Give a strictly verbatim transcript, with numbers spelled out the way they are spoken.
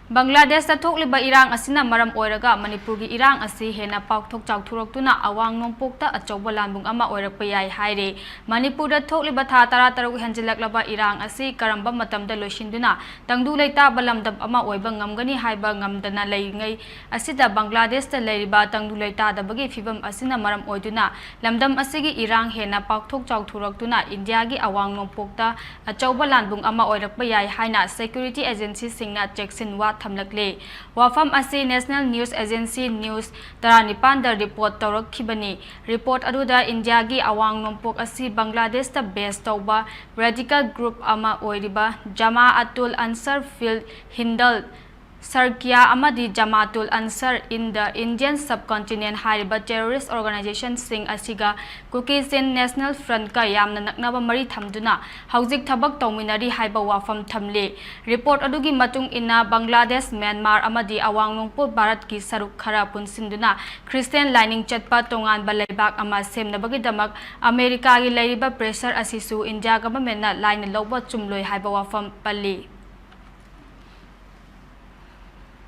ꯕꯪꯒ꯭ꯂꯥꯗꯦꯁꯇ ꯊꯣꯛꯂꯤꯕ ꯏꯔꯥꯡ ꯑꯁꯤꯅ ꯃꯔꯝ ꯑꯣꯏꯔꯒ ꯃꯅꯤꯄꯨꯔꯒꯤ ꯏꯔꯥꯡ ꯑꯁꯤ ꯍꯦꯟꯅ ꯄꯥꯛꯊꯣꯛ ꯆꯥꯎꯊꯣꯔꯛꯇꯨꯅ ꯑꯋꯥꯡ ꯅꯣꯡꯄꯣꯛꯇ ꯑꯆꯧꯕ ꯂꯥꯟꯕꯨꯡ ꯑꯃ ꯑꯣꯏꯔꯛꯄ ꯌꯥꯏ ꯍꯥꯏꯔꯤ꯫ ꯃꯅꯤꯄꯨꯔꯗ ꯊꯣꯛꯂꯤꯕ ꯊꯥ ꯇꯔꯥ ꯇꯔꯨꯛ ꯍꯦꯟꯖꯤꯜꯂꯛꯂꯕ ꯏꯔꯥꯡ ꯑꯁꯤ ꯀꯔꯝꯕ ꯃꯇꯝꯗ ꯂꯣꯏꯁꯤꯟꯗꯨꯅ ꯇꯪꯗꯨ ꯂꯩꯇꯥꯕ ꯂꯝꯗꯝ ꯑꯃ ꯑꯣꯏꯕ ꯉꯝꯒꯅꯤ ꯍꯥꯏꯕ ꯉꯝꯗꯅ ꯂꯩꯔꯤꯉꯩ ꯑꯁꯤꯗ ꯕꯪꯒ꯭ꯂꯥꯗꯦꯁꯇ ꯂꯩꯔꯤꯕ ꯇꯪꯗꯨ ꯂꯩꯇꯥꯗꯕꯒꯤ ꯐꯤꯕꯝ ꯑꯁꯤꯅ ꯃꯔꯝ ꯑꯣꯏꯗꯨꯅ ꯂꯝꯗꯝ ꯑꯁꯤꯒꯤ ꯏꯔꯥꯡ ꯍꯦꯟꯅ ꯄꯥꯛꯊꯣꯛ ꯆꯥꯎꯊꯣꯔꯛꯇꯨꯅ ꯏꯟꯗꯤꯌꯥꯒꯤ ꯑꯋꯥꯡ ꯅꯣꯡꯄꯣꯛꯇ ꯑꯆꯧꯕ ꯂꯥꯟꯕꯨꯡ ꯑꯃ ꯑꯣꯏꯔꯛꯄ ꯌꯥꯏ ꯍꯥꯏꯅ ꯁꯦꯀ꯭ꯌꯨꯔꯤꯇꯤ ꯑꯦꯖꯦꯟꯁꯤꯁꯤꯡꯅ ꯆꯦꯛꯁꯤꯟꯋꯥ ꯊꯝꯂꯛꯂꯤ꯫ ꯋꯥꯐꯝ ꯑꯁꯤ National News Agency News ꯇꯔꯥꯅꯤꯄꯥꯟꯗ ꯔꯤꯄꯣꯔꯠ ꯇꯧꯔꯛꯈꯤꯕꯅꯤ꯫ ꯔꯤꯄꯣꯔꯠ ꯑꯗꯨꯗ ꯏꯟꯗꯤꯌꯥꯒꯤ ꯑꯋꯥꯡ ꯅꯣꯡꯄꯣꯛ ꯑꯁꯤ ꯕꯪꯒ꯭ꯂꯥꯗꯦꯁꯇ ꯕꯦꯁ ꯇꯧꯕ ꯔꯦꯗꯤꯀꯦꯜ ꯒ꯭ꯔꯨꯞ ꯑꯃ ꯑꯣꯏꯔꯤꯕ ꯖꯃꯥ ꯑꯇꯨꯜ ꯑꯟꯁꯔ ꯐꯤꯜ ꯍꯤꯟꯗꯜ ꯁꯔꯀꯤꯌꯥ ꯑꯃꯗꯤ ꯖꯃꯥꯇꯨꯜ ꯑꯟꯁꯔ ꯏꯟ ꯗ ꯏꯟꯗꯤꯌꯟ ꯁꯕꯀꯣꯟꯇꯤꯅꯦꯟ ꯍꯥꯏꯔꯤꯕ ꯇꯦꯔꯣꯔꯤꯁ ꯑꯣꯔꯒꯅꯥꯏꯖꯦꯁꯟꯁꯤꯡ ꯑꯁꯤꯒ ꯀꯨꯀꯤ ꯆꯤꯟ ꯅꯦꯁꯅꯦꯜ ꯐ꯭ꯔꯟꯠꯀ ꯌꯥꯝꯅ ꯅꯛꯅꯕ ꯃꯔꯤ ꯊꯝꯗꯨꯅ ꯍꯧꯖꯤꯛ ꯊꯕꯛ ꯇꯧꯃꯤꯟꯅꯔꯤ ꯍꯥꯏꯕ ꯋꯥꯐꯝ ꯊꯝꯂꯤ꯫ ꯔꯤꯄꯣꯔꯠ ꯑꯗꯨꯒꯤ ꯃꯇꯨꯡ ꯏꯟꯅ ꯕꯪꯒ꯭ꯂꯥꯗꯦꯁ, ꯃ꯭ꯌꯥꯟꯃꯥꯔ ꯑꯃꯗꯤ ꯑꯋꯥꯡ ꯅꯣꯡꯄꯣꯛ ꯚꯥꯔꯠꯀꯤ ꯁꯔꯨꯛ ꯈꯔ ꯄꯨꯟꯁꯤꯟꯗꯨꯅ ꯈ꯭ꯔꯤꯁꯇꯤꯌꯥꯟ ꯂꯥꯏꯅꯤꯡ ꯆꯠꯄ ꯇꯣꯉꯥꯟꯕ ꯂꯩꯕꯥꯛ ꯑꯃ ꯁꯦꯝꯅꯕꯒꯤꯗꯃꯛ ꯑꯃꯦꯔꯤꯀꯥꯒꯤ ꯂꯩꯔꯤꯕ ꯄ꯭ꯔꯦꯁꯔ ꯑꯁꯤꯁꯨ ꯏꯟꯗꯤꯌꯥ ꯒꯚꯔꯟꯃꯦꯟꯠꯅ ꯂꯥꯏꯅ ꯂꯧꯕ ꯆꯨꯝꯂꯣꯏ ꯍꯥꯏꯕ ꯋꯥꯐꯝ ꯄꯜꯂꯤ꯫